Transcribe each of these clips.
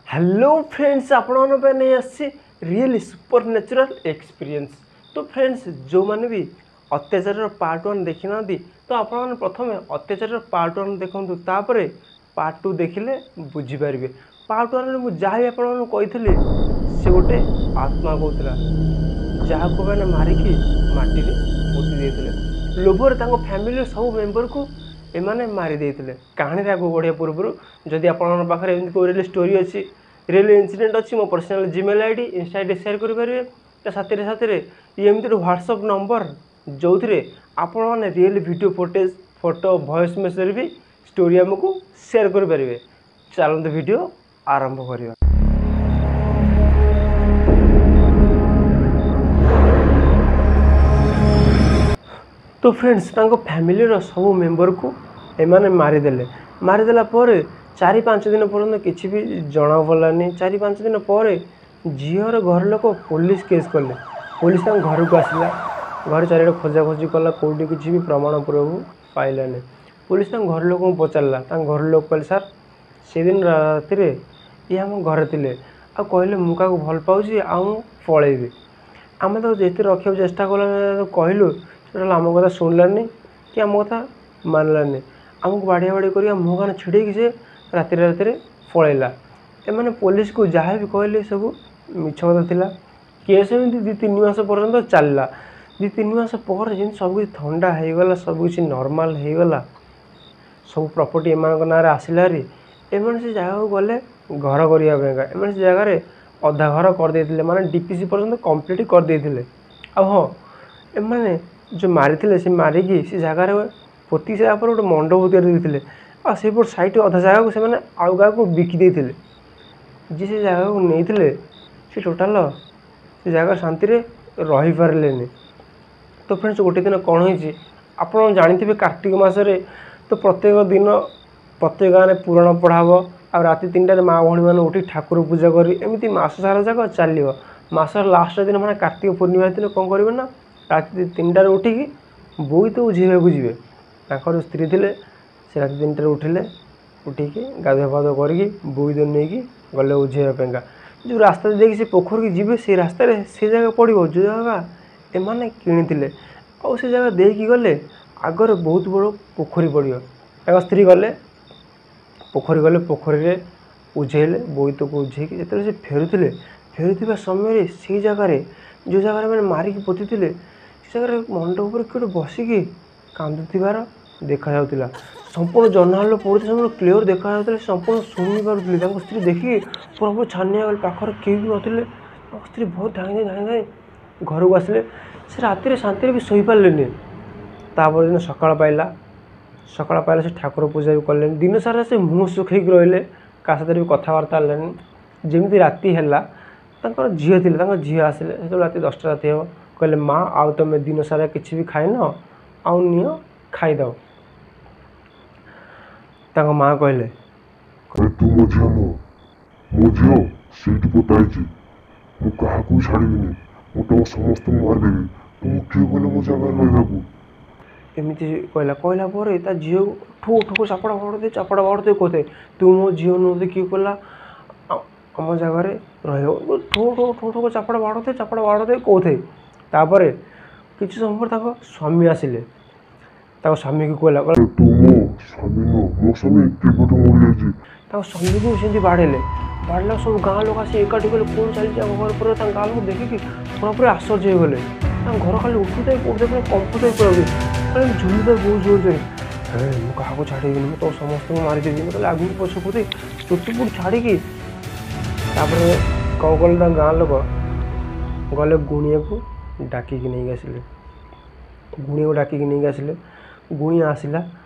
Hello friends, ଆପଣମାନଙ୍କ ପାଇଁ ନେଇ ଆସିଛି ରିଏଲି ସୁପର ନ୍ୟାଚୁରାଲ୍ ଏକ୍ସପିରିଏନ୍ସ। ତ ଫ୍ରେଣ୍ଡସ୍, ଯେଉଁମାନେ ବି ଅତ୍ୟାଚାରର ପାର୍ଟ 1 ଦେଖିନାହାନ୍ତି, ତ ଆପଣମାନେ ପ୍ରଥମେ ଅତ୍ୟାଚାରର ପାର୍ଟ 1 ଦେଖନ୍ତୁ, ତାପରେ ପାର୍ଟ 2 ଦେଖିଲେ ବୁଝିପାରିବେ। ପାର୍ଟ 1ରେ ମୁଁ ଯାହା ବି ଆପଣମାନଙ୍କୁ କହିଥିଲି, ସେ ଗୋଟେ ଆତ୍ମା କହୁଥିଲା ଯାହାକୁ ମାନେ ମାରିକି ମାଟିରେ ପୋତି ଦେଇଥିଲେ। ଲୋଭରେ ତାଙ୍କ ଫ୍ୟାମିଲିର ସବୁ ମେମ୍ବରକୁ ଏମାନେ ମାରି ଦେଇଥିଲେ। କାହାଣୀରେ ଆଗକୁ ବଢ଼ିବା ପୂର୍ବରୁ ଯଦି ଆପଣଙ୍କ ପାଖରେ ଏମିତି କେଉଁ ରିଏଲ୍ ଷ୍ଟୋରି ଅଛି, ରିଏଲ୍ ଇନସିଡେଣ୍ଟ ଅଛି, ମୋ personal Gmail I D, insta I D share କରିପାରିବେ। ତା ସାଥିରେ ସାଥିରେ ଇଏ ଏମିତି ଗୋଟେ ହ୍ୱାଟ୍ସଅପ୍ ନମ୍ବର ଯେଉଁଥିରେ ଆପଣମାନେ real video footage, photo, voice message ବି ଷ୍ଟୋରି ଆମକୁ ସେୟାର କରିପାରିବେ। ଚାଲନ୍ତୁ ଭିଡ଼ିଓ ଆରମ୍ଭ କରିବା। ତ ଫ୍ରେଣ୍ଡସ୍, ତାଙ୍କ ଫ୍ୟାମିଲିର ସବୁ ମେମ୍ବରକୁ ଏମାନେ ମାରିଦେଲେ। ମାରିଦେଲା ପରେ 4-5 ଦିନ ପର୍ଯ୍ୟନ୍ତ କିଛି ବି ଜଣାପଡ଼ିଲାନି। 4-5 ଦିନ ପରେ ଝିଅର ଘର ଲୋକ ପୋଲିସ କେସ୍ କଲେ। ପୋଲିସ ତାଙ୍କ ଘରକୁ ଆସିଲା, ଘରେ ଚାରିଆଡ଼େ ଖୋଜାଖୋଜି କଲା, କେଉଁଠି କିଛି ବି ପ୍ରମାଣ ପ୍ରଭୁ ପାଇଲାନି। ପୋଲିସ ତାଙ୍କ ଘର ଲୋକଙ୍କୁ ପଚାରିଲା। ତାଙ୍କ ଘର ଲୋକ କହିଲେ, ସାର୍, ସେଦିନ ରାତିରେ ଇଏ ଆମ ଘରେ ଥିଲେ ଆଉ କହିଲେ ମୁଁ କାହାକୁ ଭଲ ପାଉଛି ଆଉ ମୁଁ ପଳେଇବି। ଆମେ ତାକୁ ଯେତେ ରଖିବାକୁ ଚେଷ୍ଟା କଲୁ, କହିଲୁ, ଟୋଟାଲ୍ ଆମ କଥା ଶୁଣିଲାନି କି ଆମ କଥା ମାନିଲାନି। ଆମକୁ ବାଡ଼ିଆ ବାଡ଼ି କରି ମୁହଁ କାନ ଛିଡ଼େଇକି ସେ ରାତିରେ ରାତିରେ ପଳେଇଲା। ଏମାନେ ପୋଲିସକୁ ଯାହା ବି କହିଲେ ସବୁ ମିଛ କଥା ଥିଲା। କେସ୍ ଏମିତି 2-3 ମାସ ପର୍ଯ୍ୟନ୍ତ ଚାଲିଲା। 2-3 ମାସ ପରେ ଯେମିତି ସବୁକିଛି ଥଣ୍ଡା ହେଇଗଲା, ସବୁକିଛି ନର୍ମାଲ୍ ହେଇଗଲା, ସବୁ ପ୍ରପର୍ଟି ଏମାନଙ୍କ ନାଁରେ ଆସିଲା ଭାରି, ଏମାନେ ସେ ଜାଗାକୁ ଗଲେ ଘର କରିବା ପାଇଁକା। ଏମାନେ ସେ ଜାଗାରେ ଅଧା ଘର କରିଦେଇଥିଲେ, ମାନେ ଡି ପି ସି ପର୍ଯ୍ୟନ୍ତ କମ୍ପ୍ଲିଟ୍ କରିଦେଇଥିଲେ। ଆଉ ହଁ, ଏମାନେ ଯେଉଁ ମାରିଥିଲେ, ସେ ମାରିକି ସେ ଜାଗାରେ ପୋତି ସାରିଲା ପରେ ଗୋଟେ ମଣ୍ଡପ ତିଆରି ଦେଇଥିଲେ। ଆଉ ସେଇପଟ ସାଇଡ଼୍ ଅଧା ଜାଗାକୁ ସେମାନେ ଆଉ କାହାକୁ ବିକି ଦେଇଥିଲେ। ଯିଏ ସେ ଜାଗାକୁ ନେଇଥିଲେ, ସେ ଟୋଟାଲ ସେ ଜାଗା ଶାନ୍ତିରେ ରହିପାରିଲେନି। ତ ଫ୍ରେଣ୍ଡସ୍, ଗୋଟେ ଦିନ କ'ଣ ହେଇଛି ଆପଣ ଜାଣିଥିବେ, କାର୍ତ୍ତିକ ମାସରେ ତ ପ୍ରତ୍ୟେକ ଦିନ ପ୍ରତ୍ୟେକ ଗାଁରେ ପୁରାଣ ପଢ଼ା ହେବ ଆଉ ରାତି 3ଟାରେ ମା ଭଉଣୀମାନେ ଉଠି ଠାକୁର ପୂଜା କରି ଏମିତି ମାସ ସାରା ଯାକ ଚାଲିବ। ମାସର ଲାଷ୍ଟ ଦିନ ମାନେ କାର୍ତ୍ତିକ ପୂର୍ଣ୍ଣିମା ଦିନ କ'ଣ କରିବେ ନା, ରାତି 3ଟାରେ ଉଠିକି ବୋଇତ ଉଝେଇବାକୁ ଯିବେ। ତାଙ୍କର ସ୍ତ୍ରୀ ଥିଲେ, ସେ ରାତି 3ଟାରେ ଉଠିଲେ, ଉଠିକି ଗାଧୁଆ ପାଧୁଆ କରିକି ବୋଇତ ନେଇକି ଗଲେ ଉଝେଇବା ପାଇଁକା। ଯେଉଁ ରାସ୍ତା ଦେଇକି ସେ ପୋଖରୀକି ଯିବେ, ସେଇ ରାସ୍ତାରେ ସେ ଜାଗା ପଡ଼ିବ ଯେଉଁ ଜାଗା ଏମାନେ କିଣିଥିଲେ। ଆଉ ସେ ଜାଗା ଦେଇକି ଗଲେ ଆଗରେ ବହୁତ ବଡ଼ ପୋଖରୀ ପଡ଼ିବ। ତାଙ୍କ ସ୍ତ୍ରୀ ଗଲେ ପୋଖରୀ, ଗଲେ ପୋଖରୀରେ ଉଝେଇଲେ। ବୋଇତକୁ ଉଝେଇକି ଯେତେବେଳେ ସେ ଫେରୁଥିଲେ, ଫେରୁଥିବା ସମୟରେ ସେଇ ଜାଗାରେ ଯେଉଁ ଜାଗାରେ ମାନେ ମାରିକି ପୋତିଥିଲେ, ସେ ଜାଗାରେ ମଣ୍ଡପ ଉପରେ କିଏ ଗୋଟେ ବସିକି କାନ୍ଦୁଥିବାର ଦେଖାଯାଉଥିଲା। ସମ୍ପୂର୍ଣ୍ଣ ଜହ୍ନ ଆଲୋକ ପଡ଼ୁଥିଲା, ସମ୍ପୂର୍ଣ୍ଣ କ୍ଲିଅର୍ ଦେଖାଯାଉଥିଲା, ସମ୍ପୂର୍ଣ୍ଣ ଶୁଣି ପାରୁଥିଲେ। ତାଙ୍କ ସ୍ତ୍ରୀ ଦେଖିକି ପୁରା ଛାନିଆ ଗଲେ। ପାଖରେ କେହି ବି ନଥିଲେ। ତାଙ୍କ ସ୍ତ୍ରୀ ବହୁତ ଧାଇଁ ଧାଇଁ ଧାଇଁ ଧାଇଁ ଘରକୁ ଆସିଲେ। ସେ ରାତିରେ ଶାନ୍ତିରେ ବି ଶୋଇପାରିଲେନି। ତାପର ଦିନ ସକାଳ ପାଇଲା। ସକାଳ ପାଇଲା, ସେ ଠାକୁର ପୂଜା ବି କଲେନି। ଦିନ ସାରା ସେ ମୁହଁ ଶୁଖେଇକି ରହିଲେ, କାହା ସାଥିରେ ବି କଥାବାର୍ତ୍ତା ହେଲେନି। ଯେମିତି ରାତି ହେଲା, ତାଙ୍କର ଝିଅ ଥିଲେ, ତାଙ୍କ ଝିଅ ଆସିଲେ। ସେତେବେଳେ ରାତି 10ଟା ରାତି ହେବ। କହିଲେ, ମା, ଆଉ ତୁମେ ଦିନ ସାରା କିଛି ବି ଖାଇନ, ଆଉ ନିଅ ଖାଇଦେବ। ତାଙ୍କ ମା କହିଲେ, ତୁ ମୋ ଝିଅ ନୁହଁ, ମୋ ଝିଅ ସେଇଠି ପୋତା ହେଇଛି। ମୁଁ କାହାକୁ ବି ଛାଡ଼ିବିନି, ମୁଁ ତମ ସମସ୍ତଙ୍କୁ ମାରିଦେବି। ତୁମକୁ କିଏ କହିଲା ମୋ ଜାଗାରେ ରହିବାକୁ? ଏମିତି କହିଲା। କହିଲା ପରେ ତା ଝିଅକୁ ଠୋ ଠୋ ଚାପଡ଼ା ବାଡ଼ ଦେଇ, ଚାପଡ଼ା ବାଡ଼ ଦେଇ କହୁଥାଏ, ତୁ ମୋ ଝିଅ ନୁହଁ, କିଏ କହିଲା ଆମ ଜାଗାରେ ରହିବ? ଠୋ ଠୋ ଠୋ ଠୋ ଚାପଡ଼ା ବାଡ଼ଉଥାଏ, ଚାପଡ଼ା ବାଡ଼ଉଥାଏ କହୁଥାଏ। ତାପରେ କିଛି ସମୟ ପରେ ତାଙ୍କ ସ୍ୱାମୀ ଆସିଲେ। ତାଙ୍କ ସ୍ୱାମୀକୁ କହିଲା, ତୁ ମୋ ସ୍ୱାମୀ ନୁହଁ, ମୋ ସ୍ୱାମୀ କେବେଠୁ ମରିଯାଇଛି। ତାଙ୍କ ସ୍ୱାମୀକୁ ସେମିତି ବାଡ଼େଇଲେ। ବାଡ଼େଇଲା, ସବୁ ଗାଁ ଲୋକ ଆସି ଏକାଠି କଲେ, କ'ଣ ଚାଲିଛି ଆମ ଘର ପରେ? ତାଙ୍କ ଗାଁ ଲୋକ ଦେଖିକି ପୁରାପୁରି ଆଶ୍ଚର୍ଯ୍ୟ ହେଇଗଲେ। ତାଙ୍କ ଘର ଖାଲି ଉଠୁଥାଏ, ଉଠୁଥାଏ, ପୁରା କମ୍ପୁଥାଏ, ପୁରାପୁରି ଖାଲି ଝୁଲୁଥାଏ ବହୁତ ଜୋର ଜୋରେ। ହେ, ମୁଁ କାହାକୁ ଛାଡ଼ିବିନି, ମୁଁ ତ ସମସ୍ତଙ୍କୁ ମାରିଦେବି। ମୁଁ କହିଲେ ଆଗକୁ ପଛକୁ ଦେଇ ଚୁଟି ଫୁଟି ଛାଡ଼ିକି। ତାପରେ କ'ଣ କଲେ, ତାଙ୍କ ଗାଁ ଲୋକ ଗଲେ ଗୁଣିଆକୁ ଡାକିକି ନେଇକି ଆସିଲେ। ଗୁଣିଆକୁ ଡାକିକି ନେଇକି ଆସିଲେ। ଗୁଣିଆ ଆସିଲା।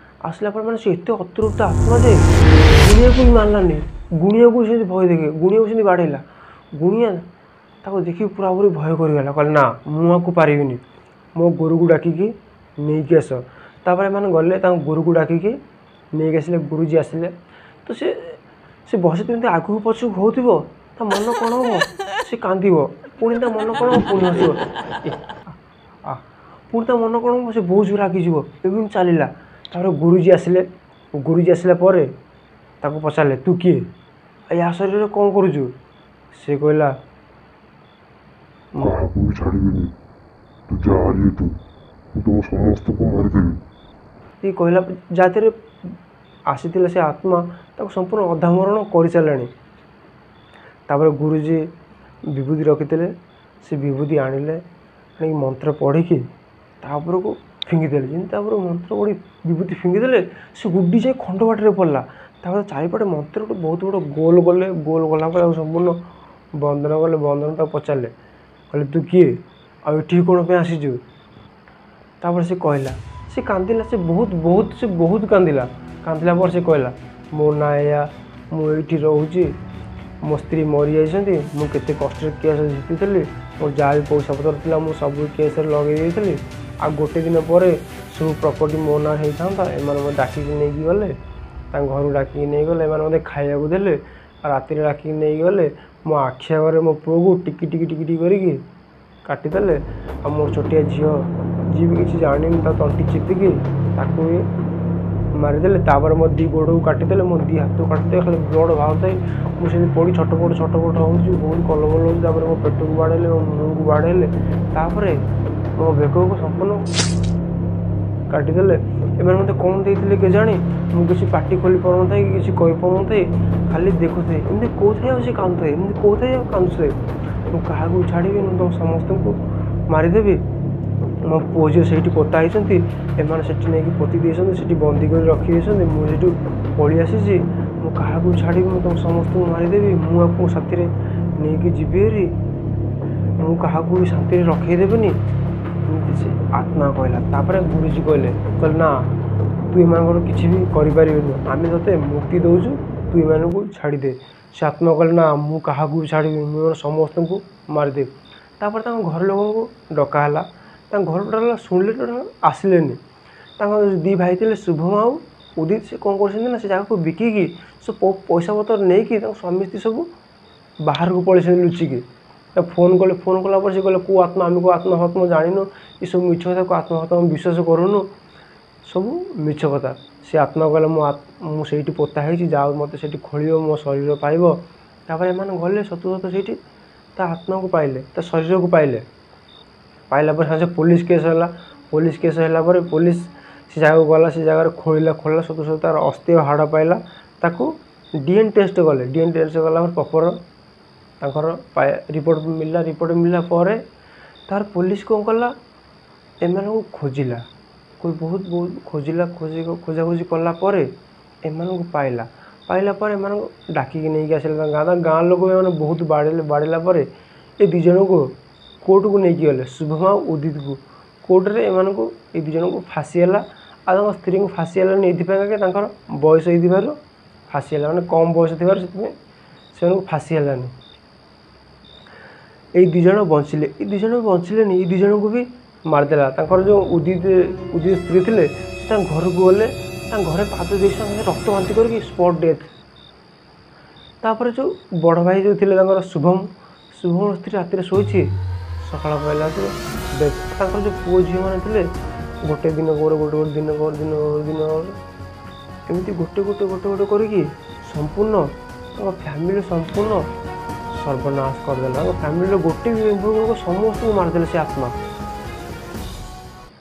ଆସିଲା ପରେ ମାନେ ସେ ଏତେ ଅତୃପ୍ତ ଆତ୍ମା ଯେ ଗୁଣିଆକୁ ବି ମାନିଲାନି। ଗୁଣିଆକୁ ସେମିତି ଭୟ ଦେଖେ, ଗୁଣିଆକୁ ସେମିତି ବାଡ଼େଇଲା। ଗୁଣିଆ ତାକୁ ଦେଖିକି ପୁରାପୁରି ଭୟ କରିଗଲା। କହିଲା, ନା, ମୁଁ ଆକୁ ପାରିବିନି, ମୋ ଗୁରୁକୁ ଡାକିକି ନେଇକି ଆସ। ତାପରେ ଏମାନେ ଗଲେ, ତାଙ୍କ ଗୁରୁକୁ ଡାକିକି ନେଇକି ଆସିଲେ। ଗୁରୁଜୀ ଆସିଲେ ତ ସେ ବସିଥିବ, ଏମିତି ଆଗକୁ ପଛକୁ ହେଉଥିବ। ତା ମନ କ'ଣ ହେବ, ସେ କାନ୍ଦିବ, ପୁଣି ତା ମନ କ'ଣ ହେବ, ପୁଣି ହସିବ, ପୁଣି ତା ମନ କ'ଣ ହେବ, ସେ ବହୁତ ଜୋର ରାଗିଯିବ। ଏମିତି ଚାଲିଲା। ତାପରେ ଗୁରୁଜୀ ଆସିଲେ। ଗୁରୁଜୀ ଆସିଲା ପରେ ତାକୁ ପଚାରିଲେ, ତୁ କିଏ? ୟା ଶରୀରରେ କ'ଣ କରୁଛୁ? ସେ କହିଲା, କାହାକୁ ବି ଛାଡ଼ିବିନି, ତୁ ଯା ଏଠୁ, ମୁଁ ତୁମ ସମସ୍ତଙ୍କୁ ମାରିଦେବି। ଇଏ କହିଲା, ଯାହାଥିରେ ଆସିଥିଲା ସେ ଆତ୍ମା ତାକୁ ସମ୍ପୂର୍ଣ୍ଣ ଅଧାମରଣ କରିସାରିଲାଣି। ତାପରେ ଗୁରୁଜୀ ବିଭୂତି ରଖିଥିଲେ, ସେ ବିଭୂତି ଆଣିଲେ, ଆଣିକି ମନ୍ତ୍ର ପଢ଼ିକି ତା ଉପରକୁ ଫିଙ୍ଗିଦେଲେ। ଯେମିତି ତା ଉପରକୁ ମନ୍ତ୍ର ପଢ଼ି ବିଭୂତି ଫିଙ୍ଗିଦେଲେ, ସେ ଗୁଡ଼ି ଯାଇ ଖଣ୍ଡ ବାଟରେ ପଡ଼ିଲା। ତାପରେ ଚାରିପଟେ ମନ୍ତ୍ର ଗୋଟେ ବହୁତ ବଡ଼ ଗୋଲ କଲେ। ଗୋଲ କଲା ପରେ ତାକୁ ସମ୍ପୂର୍ଣ୍ଣ ବନ୍ଦନା କଲେ। ବନ୍ଦନା ତାକୁ ପଚାରିଲେ, କହିଲେ ତୁ କିଏ ଆଉ ଏଠିକି କ'ଣ ପାଇଁ ଆସିଛୁ? ତାପରେ ସେ କହିଲା, ସେ କାନ୍ଦିଲା, ସେ ବହୁତ ବହୁତ ସେ ବହୁତ କାନ୍ଦିଲା। କାନ୍ଦିଲା ପରେ ସେ କହିଲା, ମୋ ନାଁ ଏଇଆ, ମୁଁ ଏଇଠି ରହୁଛି, ମୋ ସ୍ତ୍ରୀ ମରିଯାଇଛନ୍ତି, ମୁଁ କେତେ କଷ୍ଟରେ କେସ୍ ଜିତିଥିଲି, ମୋର ଯାହା ବି ପଇସା ପତ୍ର ଥିଲା ମୁଁ ସବୁ କେସ୍ରେ ଲଗେଇ ଦେଇଥିଲି, ଆଉ ଗୋଟେ ଦିନ ପରେ ସବୁ ପ୍ରପର୍ଟି ମୋ ନାଁରେ ହେଇଥାନ୍ତା। ଏମାନେ ମୋତେ ଡାକିକି ନେଇକି ଗଲେ, ତାଙ୍କ ଘରକୁ ଡାକିକି ନେଇଗଲେ, ଏମାନେ ମୋତେ ଖାଇବାକୁ ଦେଲେ, ଆଉ ରାତିରେ ଡାକିକି ନେଇକି ଗଲେ, ମୋ ଆଖି ଆଗରେ ମୋ ପୁଅକୁ ଟିକି ଟିକି ଟିକି ଟିକି କରିକି କାଟିଦେଲେ, ଆଉ ମୋର ଛୋଟିଆ ଝିଅ ଯିଏ ବି କିଛି ଜାଣିନି ତା ତଣ୍ଟି ଚିପିକି ତାକୁ ବି ମାରିଦେଲେ। ତାପରେ ମୋ ଦୁଇ ଗୋଡ଼କୁ କାଟିଦେଲେ, ମୋ ଦୁଇ ହାତକୁ କାଟିଦେଲେ, ଖାଲି ବ୍ଲଡ଼ ବାହାରୁଥାଏ, ମୁଁ ସେମିତି ପଡ଼ି ଛଟପଟ ଛଟପଟ ହେଉଛି, ବହୁତ କଲବଲ ହେଉଛି। ତାପରେ ମୋ ପେଟକୁ ବାଡ଼େଇଲେ, ମୋ ମୁହଁକୁ ବାଡ଼େଇଲେ, ତାପରେ ମୋ ବେକକୁ ସମ୍ପୂର୍ଣ୍ଣ କାଟିଦେଲେ। ଏମାନେ ମୋତେ କ'ଣ ଦେଇଥିଲେ କେଜାଣି, ମୁଁ କିଛି ପାଟି ଖୋଲି ପାରୁନଥାଏ କି କିଛି କହିପାରୁନଥାଏ, ଖାଲି ଦେଖୁଥାଏ, ଏମିତି କହୁଥାଏ ଆଉ ସେ କାନ୍ଦୁଥାଏ, ଏମିତି କହୁଥାଏ ଆଉ କାନ୍ଦୁଥାଏ। ମୁଁ କାହାକୁ ଛାଡ଼ିବିନି, ମୁଁ ତୁମ ସମସ୍ତଙ୍କୁ ମାରିଦେବି। ମୋ ପୁଅ ଝିଅ ସେଇଠି ପୋତା ହେଇଛନ୍ତି, ଏମାନେ ସେଠି ନେଇକି ପୋତି ଦେଇଛନ୍ତି, ସେଠି ବନ୍ଦୀ କରି ରଖିଦେଇଛନ୍ତି, ମୁଁ ସେଇଠୁ ପଳେଇ ଆସିଛି, ମୁଁ କାହାକୁ ଛାଡ଼ିବି, ମୁଁ ତୁମ ସମସ୍ତଙ୍କୁ ମାରିଦେବି, ମୁଁ ଆଉ ମୋ ସାଥିରେ ନେଇକି ଯିବି ହେରି, ମୁଁ କାହାକୁ ବି ଶାନ୍ତିରେ ରଖେଇଦେବିନି, ଏମିତି ସେ ଆତ୍ମା କହିଲା। ତାପରେ ଗୁରୁଜୀ କହିଲେ, କହିଲେ ନା ତୁ ଏମାନଙ୍କର କିଛି ବି କରିପାରିବୁନି, ଆମେ ତୋତେ ମୁକ୍ତି ଦେଉଛୁ, ତୁ ଏମାନଙ୍କୁ ଛାଡ଼ିଦେ। ସେ ଆତ୍ମା କହିଲେ, ନା ମୁଁ କାହାକୁ ବି ଛାଡ଼ିବିନି, ମୁଁ ଏମାନେ ସମସ୍ତଙ୍କୁ ମାରିଦେବି। ତାପରେ ତାଙ୍କ ଘର ଲୋକଙ୍କୁ ଡକା ହେଲା। ତାଙ୍କ ଘର ଟୋଟାଲ୍ ଶୁଣିଲେ, ଟୋଟାଲ୍ ଆସିଲେନି। ତାଙ୍କ ଦୁଇ ଭାଇ ଥିଲେ ଶୁଭମ ଆଉ ଉଦିତ, ସେ କ'ଣ କରୁଛନ୍ତି ନା ସେ ଜାଗାକୁ ବିକିକି ସେ ପଇସା ପତ୍ର ନେଇକି ତାଙ୍କ ସ୍ୱାମୀ ସ୍ତ୍ରୀ ସବୁ ବାହାରକୁ ପଳେଇଛନ୍ତି ଲୁଚିକି। ଫୋନ୍ କଲେ, ଫୋନ୍ କଲା ପରେ ସେ କହିଲେ, କେଉଁ ଆତ୍ମା, ଆମେ କେଉଁ ଆତ୍ମା ଫାତ୍ମା ଜାଣିନୁ, ଏସବୁ ମିଛ କଥା, କେଉଁ ଆତ୍ମା ଫାତ୍ମା ଆମେ ବିଶ୍ୱାସ କରୁନୁ, ସବୁ ମିଛ କଥା। ସେ ଆତ୍ମା କହିଲା, ମୁଁ ସେଇଠି ପୋତା ହେଇଛି, ଯାଅ ମୋତେ ସେଇଠି ଖୋଳିବ, ମୋ ଶରୀର ପାଇବ। ତାପରେ ଏମାନେ ଗଲେ, ସତକୁ ସତ ସେଇଠି ତା ଆତ୍ମାକୁ ପାଇଲେ, ତା ଶରୀରକୁ ପାଇଲେ। ପାଇଲା ପରେ ସାଙ୍ଗେ ସାଙ୍ଗେ ପୋଲିସ କେସ୍ ହେଲା। ପୋଲିସ କେସ୍ ହେଲା ପରେ ପୋଲିସ ସେ ଜାଗାକୁ ଗଲା, ସେ ଜାଗାରେ ଖୋଳିଲା, ଖୋଳିଲା, ସତକୁ ସତ ତାର ଅସ୍ଥି ଆଉ ହାଡ଼ ପାଇଲା। ତାକୁ DNA test କଲେ। DNA test କଲା ପରେ ପ୍ରପର୍ ତାଙ୍କର ରିପୋର୍ଟ ମିଳିଲା। ରିପୋର୍ଟ ମିଳିଲା ପରେ ତାର ପୋଲିସ କ'ଣ କଲା, ଏମାନଙ୍କୁ ଖୋଜିଲା, ବହୁତ ବହୁତ ଖୋଜିଲା, ଖୋଜାଖୋଜି କଲା ପରେ ଏମାନଙ୍କୁ ପାଇଲା। ପାଇଲା ପରେ ଏମାନଙ୍କୁ ଡାକିକି ନେଇକି ଆସିଲା ତାଙ୍କ ଗାଁ। ତାଙ୍କ ଗାଁ ଲୋକ ଏମାନେ ବହୁତ ବାଡ଼େଇଲେ। ବାଡ଼େଇଲା ପରେ ଏ ଦୁଇ ଜଣଙ୍କୁ କୋର୍ଟକୁ ନେଇକି ଗଲେ, ଶୁଭମ ଆଉ ଉଦିତକୁ। କୋର୍ଟରେ ଏମାନଙ୍କୁ ଏ ଦୁଇ ଜଣଙ୍କୁ ଫାଶୀ ହେଲା, ଆଉ ତାଙ୍କ ସ୍ତ୍ରୀଙ୍କୁ ଫାଶୀ ହେଲାନି ଏଇଥିପାଇଁ କି ତାଙ୍କର ବୟସ ହେଇଥିବାରୁ ଫାଶୀ ହେଲା, ମାନେ କମ୍ ବୟସ ଥିବାରୁ ସେଥିପାଇଁ ସେମାନଙ୍କୁ ଫାଶୀ ହେଲାନି। ଏଇ ଦୁଇ ଜଣ ବଞ୍ଚିଲେ, ଏଇ ଦୁଇ ଜଣ ବଞ୍ଚିଲେନି, ଏଇ ଦୁଇ ଜଣଙ୍କୁ ବି ମାରିଦେଲା। ତାଙ୍କର ଯେଉଁ ଉଦିତ ସ୍ତ୍ରୀ ଥିଲେ, ସେ ତାଙ୍କ ଘରକୁ ଗଲେ, ତାଙ୍କ ଘରେ ପାଦ ଦେଇ ସାଙ୍ଗେ ରକ୍ତ ବାନ୍ତି କରିକି ସ୍ପଟ୍ ଡେଥ୍। ତାପରେ ଯେଉଁ ବଡ଼ ଭାଇ ଯେଉଁ ଥିଲେ ତାଙ୍କର ଶୁଭମ, ଶୁଭମ ସ୍ତ୍ରୀ ରାତିରେ ଶୋଇଛି, ସକାଳ ପାଇଲା ଆସିବ ଡେଥ୍। ତାଙ୍କର ଯେଉଁ ପୁଅ ଝିଅମାନେ ଥିଲେ, ଗୋଟେ ଦିନ ପରେ ଗୋଟେ ଗୋଟେ ଦିନ ପରେ ଦିନ ପରେ ଦିନ ଏମିତି ଗୋଟେ ଗୋଟେ ଗୋଟେ ଗୋଟେ କରିକି ସମ୍ପୂର୍ଣ୍ଣ ତାଙ୍କ ଫ୍ୟାମିଲି ସମ୍ପୂର୍ଣ୍ଣ ସର୍ବନାଶ କରିଦେଲା। ତାଙ୍କ ଫ୍ୟାମିଲିର ଗୋଟେ ବି ମେମ୍ବରକୁ ସମସ୍ତଙ୍କୁ ମାରିଦେଲେ ସେ ଆତ୍ମା।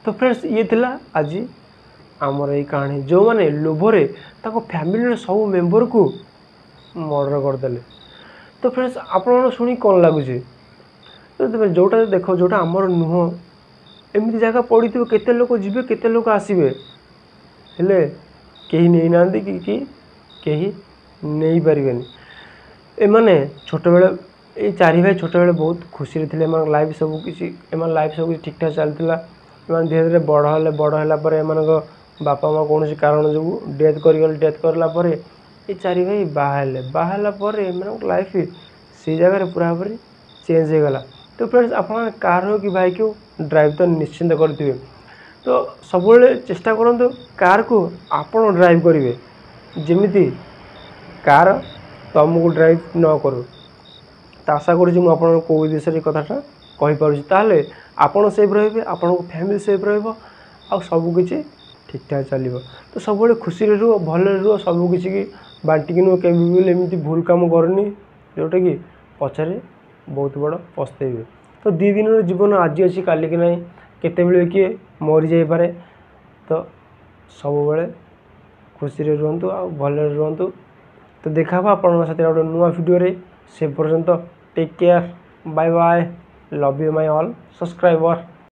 ତ ଫ୍ରେଣ୍ଡସ୍, ଇଏ ଥିଲା ଆଜି ଆମର ଏଇ କାହାଣୀ, ଯେଉଁମାନେ ଲୋଭରେ ତାଙ୍କ ଫ୍ୟାମିଲିର ସବୁ ମେମ୍ବରକୁ ମର୍ଡ଼ର କରିଦେଲେ। ତ ଫ୍ରେଣ୍ଡସ୍, ଆପଣମାନଙ୍କୁ ଶୁଣି କ'ଣ ଲାଗୁଛି? ତ ଯେଉଁଟା ଦେଖ, ଯେଉଁଟା ଆମର ନୁହଁ, ଏମିତି ଜାଗା ପଡ଼ିଥିବ, କେତେ ଲୋକ ଯିବେ, କେତେ ଲୋକ ଆସିବେ, ହେଲେ କେହି ନେଇନାହାନ୍ତି କି କେହି ନେଇପାରିବେନି। ଏମାନେ ଛୋଟବେଳେ, ଏଇ ଚାରି ଭାଇ ଛୋଟବେଳେ ବହୁତ ଖୁସିରେ ଥିଲେ। ଏମାନଙ୍କ ଲାଇଫ୍ ସବୁ କିଛି, ଏମାନଙ୍କ ଲାଇଫ୍ ସବୁ କିଛି ଠିକ୍ଠାକ୍ ଚାଲିଥିଲା। ଏମାନେ ଧୀରେ ଧୀରେ ବଡ଼ ହେଲେ। ବଡ଼ ହେଲା ପରେ ଏମାନଙ୍କ ବାପା ମା' କୌଣସି କାରଣ ଯୋଗୁଁ ଡେଥ୍ କରିଗଲେ। ଡେଥ୍ କରିଲା ପରେ ଏ ଚାରି ଭାଇ ବାହା ହେଲେ। ବାହା ହେଲା ପରେ ଏମାନଙ୍କ ଲାଇଫ୍ ସେଇ ଜାଗାରେ ପୁରାପୁରି ଚେଞ୍ଜ ହେଇଗଲା। ତ ଫ୍ରେଣ୍ଡସ୍, ଆପଣମାନେ କାର୍ ହେଉ କି ବାଇକ୍ ହେଉ ଡ୍ରାଇଭ୍ ତ ନିଶ୍ଚିନ୍ତ କରିଥିବେ। ତ ସବୁବେଳେ ଚେଷ୍ଟା କରନ୍ତୁ କାର୍କୁ ଆପଣ ଡ୍ରାଇଭ୍ କରିବେ, ଯେମିତି କାର୍ ତୁମକୁ ଡ୍ରାଇଭ୍ ନ କରୁ। ତ ଆଶା କରୁଛି ମୁଁ ଆପଣଙ୍କୁ କେଉଁ ବିଷୟରେ କଥାଟା କହିପାରୁଛି। ତାହେଲେ ଆପଣ ସେଫ୍ ରହିବେ, ଆପଣଙ୍କ ଫ୍ୟାମିଲି ସେଫ୍ ରହିବ, ଆଉ ସବୁକିଛି ଠିକ୍ଠାକ୍ ଚାଲିବ। ତ ସବୁବେଳେ ଖୁସିରେ ରୁହ, ଭଲରେ ରୁହ, ସବୁକିଛି ବାଣ୍ଟିକି ନୁହଁ, କେବେ ବି ଏମିତି ଭୁଲ କାମ କରନି ଯେଉଁଟାକି ପଛରେ ବହୁତ ବଡ଼ ପସ୍ତେଇବେ। ତ 2 ଦିନର ଜୀବନ ଆଜି ଅଛି କାଲିକି ନାହିଁ, କେତେବେଳେ କିଏ ମରିଯାଇପାରେ। ତ ସବୁବେଳେ ଖୁସିରେ ରୁହନ୍ତୁ ଆଉ ଭଲରେ ରୁହନ୍ତୁ। ତ ଦେଖା ହେବ ଆପଣଙ୍କ ସାଥିରେ ଗୋଟେ ନୂଆ ଭିଡ଼ିଓରେ, ସେ ପର୍ଯ୍ୟନ୍ତ take care, bye bye, love you my all subscriber.